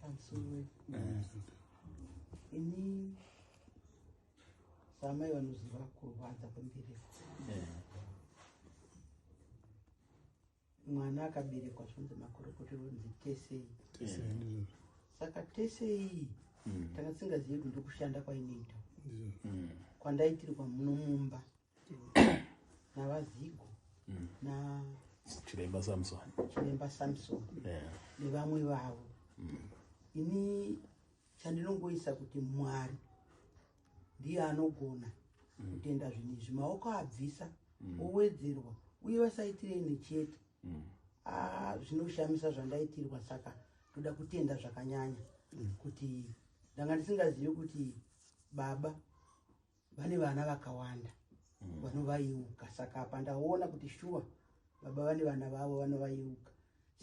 Pamusoro ini samai vanoziva kurwadza kwembereko. Mwana akaberekwa zvonzi makorokoto ronzi tesei. Saka tesei tanga tisingazivi kuti ndokushanda kwainoita. Kwandaitirwa muno mumba navaZigo na Chiremba Samson. Chiremba Samson nevamwe vavo. Ini chandinongoisa kuti Mwari ndiye anogona kutenda zvinhu izvi, maoko abvisa owedzerwa, uye vasaitirei chete. Ah, zvinoshamisa zvandaitirwa, saka toda kutenda zvakanyanya kuti ndanga ndisingazivi kuti baba vane vana vakawanda vanovayeuka. Saka apa ndaona kuti shuwa baba vane vana vavo vanovayeuka,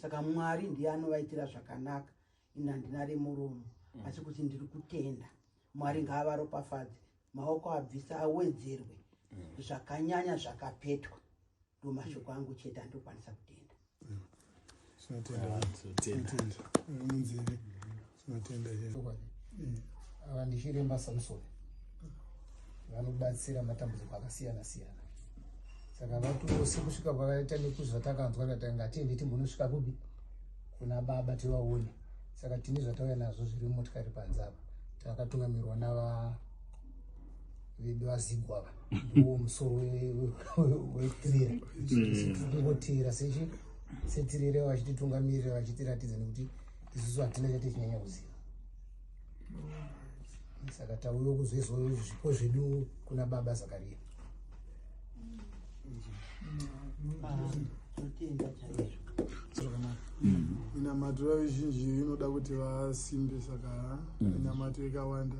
saka Mwari ndiye anovaitira zvakanaka. Ini handina remuromo, asi kuti ndiri kutenda. Mwari ngaavaropafadze, maoko abvisa awedzerwe zvakanyanya zvakapetwa. Ndo mashoko angu chete andokwanisa kutenda. Tinotenda. Ah, tinotenda. Tinotenda munzeve, tinotenda chete. Chokwadi. Ava ndiChiremba Samson, vanobatsira matambudziko akasiyana siyana. Saka vatose kusvika kwakaita nekuzvatakanzwa kati ngatiende timbonosvika kupi kuna baba tivaone. Saka tine zvatauya nazvo zviri mumotikari panze apa, takatungamirwa nava vedu vaZigwava, ndiwo musoro wetirera. Kungotera sechi setirere vachititungamirira, vachitiratidza, nekuti isusu hatina chatichinyanya kuziva. Saka tauya kuzoiswa zvipo zvedu kuna baba Zakariya. Tinotenda chaizvo. Zvakanaka. Minamato yavazhinji inoda kuti vasimbe, saka minamato ikawanda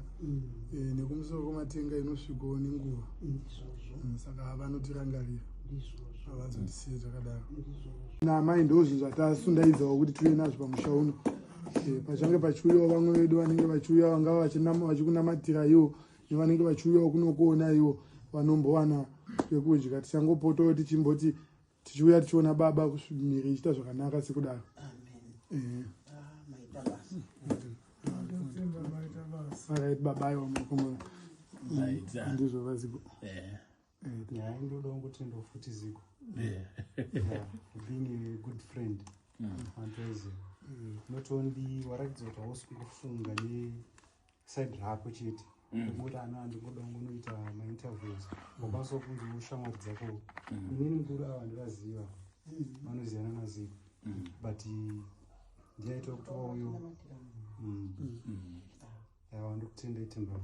nekumusoro kwematenga inosvikawo nenguva. Ndizvozvo. Saka vanotirangarira. Ndizvozvo. Havazotisiye zvakadaro. Ndizvozvo. Naamai ndo zvinhu zvatasundaidzawo kuti tive nazvo pamusha uno. Pachange pachiuyawo vamwe vedu vanenge vachiuya, vangava vachikunamatira iwo, nevanenge vachiuyawo kunokuona iwo, vanombowana pekudya. Tichangopotawo tichimboti tichiuya tichiona baba miri ichiita zvakanaka sekudaro. Amen. Ah, maita basa. Alright baba, aiwa mukomana. Maita. Ndizvo vaZigo. Yeah, ndoda kungotendawo futi Zigo. Yeah, being a good friend antoiziva, not only waratidza kuti hausi kungofunga neside rako chete, ndingoti ana andingoda kungonoita mainterviews, wakwanisawo kunzi shamwari dzako. Inini mukuru ava ndivaziva, vanoziyana naZigo, but ndiyaita kuti wauyo. Aiwa, ndokutendai Temba.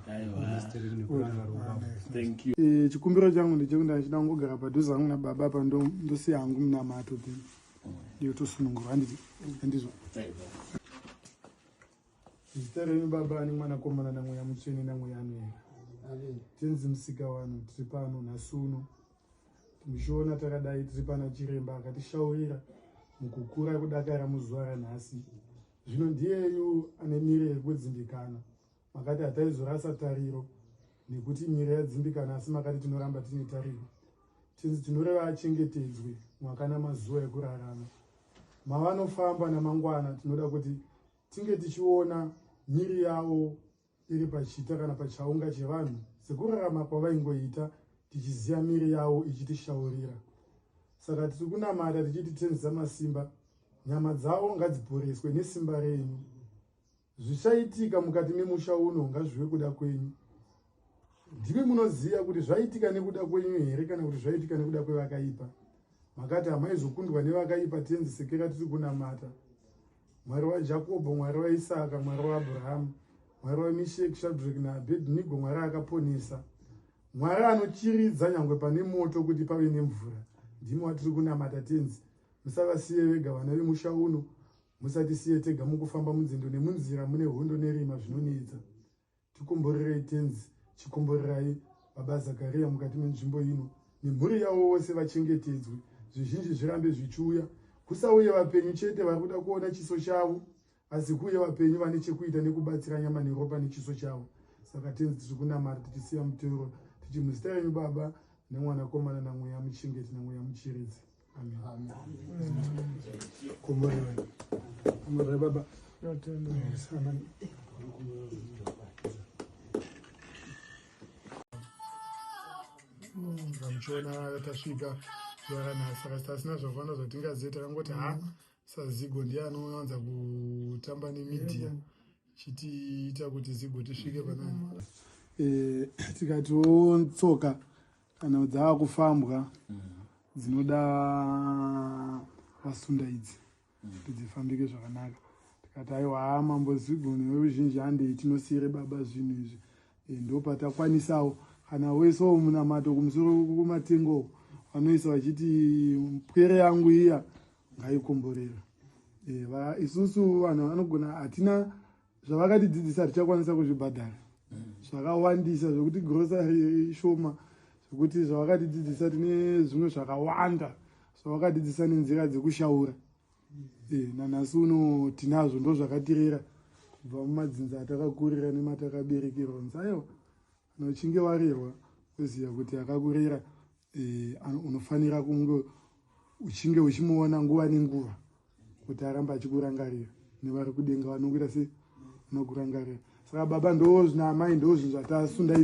Aiwa. Nekurangariro. Thank you. Chikumbiro changu ndechekuti ndachida kungogara padhuze hangu nababa pa, ndosiya hangu munamato, then ndiyo tosunungurwa, handiti? Handizvo? Zita renyu Baba neMwanakomana naMweya Mutsvene naMweya Anoera. Tenzi musika vanhu, tiri pano nhasi uno muchiona takadai, tiri pana chiremba akatishaurira mukukura kudakara muzuva ranhasi. Zvino ndiyeyu ane miri yekudzimbikana. Makati hataizorasa tariro nekuti miri yadzimbikana, asi makati tinoramba tine tariro. Tenzi, tinoreva achengetedzwe mwaka namazuva ekurarama mavanofamba namangwana. Tinoda kuti tinge tichiona miri yavo iri pachita kana pachaunga chevanhu sekurarama kwavaingoita, tichiziva miri yavo ichitishaurira. Saka tiri kunamata tichiti, Tenzi masimba, nyama dzavo ngadziporeswe nesimba renyu. Zvichaitika mukati memusha uno ngazvive kuda kwenyu. Ndimi munoziva kuti zvaitika nekuda kwenyu here kana kuti zvaitika nekuda kwevakaipa. Makati hamaizokundwa nevakaipa. Tenzi, sekera tiri kunamata. Mwari waJakobho, Mwari waIsaka, Mwari waAbhurahamu, Mwari waMisheki, Shadrek naAbhednigo, Mwari akaponesa, Mwari anochiridza nyangwe pane moto kuti pave nemvura, ndimi watiri kunamata. Tenzi, musavasiye vega vana vemusha uno. Musatisiye tega mukufamba munzendo nemunzira mune hondo nerima zvinonetsa. Tikomborerei Tenzi, chikomborerai baba Zakariya mukati menzvimbo ino nemhuri yavo vose, vachengetedzwe, zvizhinji zvirambe zvichiuya. Kusauye vapenyu chete vari kuda kuona chiso chavo, asi kuuye vapenyu vane chekuita nekubatsira nyama neropa nechiso chavo. Saka Tenzi, tiri kunamata tichisiya muteuro tichi muzita renyu Baba neMwanakomana naMweya Muchengeti naMweya Muchiridzi. Amen. Komborerai, komborerai baba. Muchiona tasvika zuva ranhasi, saka tasina zvakawanda zvatingazive, takangoti ha, saZigo ndiye anowanza kutamba nemedia, chitiita kuti Zigo tisvike panani. Tikatiwo tsoka kana dzava kufambwa dzinoda vasunda idzi kuti dzifambike zvakanaka. Tikati aiwa, ha, mambo Zigo neveruzhinji, handei tinosiyire baba zvinhu izvi. Ndo patakwanisawo. Kana wesawo munamato kumusoro kumatengo, vanoisa vachiti pwere yangu iya ngaikomborera. Isusu vanhu vanogona, hatina zvavakatidzidzisa, hatichakwanisa kuzvibhadhara zvakawandisa, zvokuti grocery ishoma, zvokuti zvavakatidzidzisa, tine zvimwe zvakawanda zvavakatidzidzisa nenzira dzekushaura. Nanhasi uno tinazvo, ndo zvakatirera kubva mumadzinza atakakurira nematakaberekerwa. Nzi aiwa, kana uchinge warerwa, uziva kuti akakurera, unofanira kunge uchinge uchimuona nguva nenguva kuti arambe achikurangarira, nevari kudenga vanokuita sei, vanokurangarira. Saka baba ndo naamai ndo zvinhu zvatasunda.